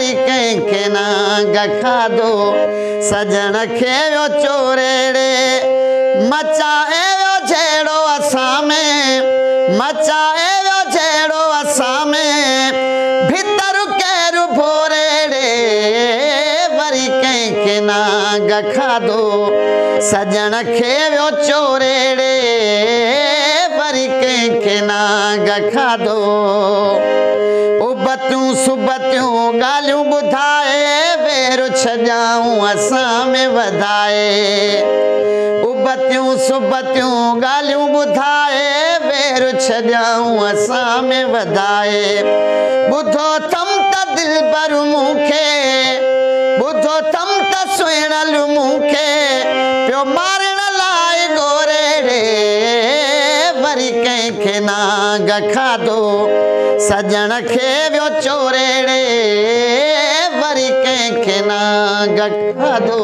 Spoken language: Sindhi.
وري ڪنهن کي نانگ کاڌو، سڄڻ کي ويو چوري ڙي. مچائي ويو جهيڙو اسان ۾، مچائي ويو جهيڙو اسان ۾، ڀتر ڪير ڀوري ڙي. وري ڪنهن کي نانگ کاڌو، سڄڻ کي ويو چوري ڙي. وري ڪنهن کي نانگ کاڌو. ابتيون سبتيون ڳالهيون ٻڌائي، وير ڇڏيائون اسان ۾ وڌائي. ابتيون سبتيون ڳالهيون ٻڌائي، وير ڇڏيائون اسان ۾ وڌائي. ٻڌو اٿم ته دلبر مون کي، ٻڌو اٿم ته سهڻل مون کي پيو مارڻ لاءِ گوري ڙي. وري ڪنهن کي نانگ کاڌو، سڄڻ کي ويو چوري ڙي. وري ڪنهن کي نانگ کاڌو.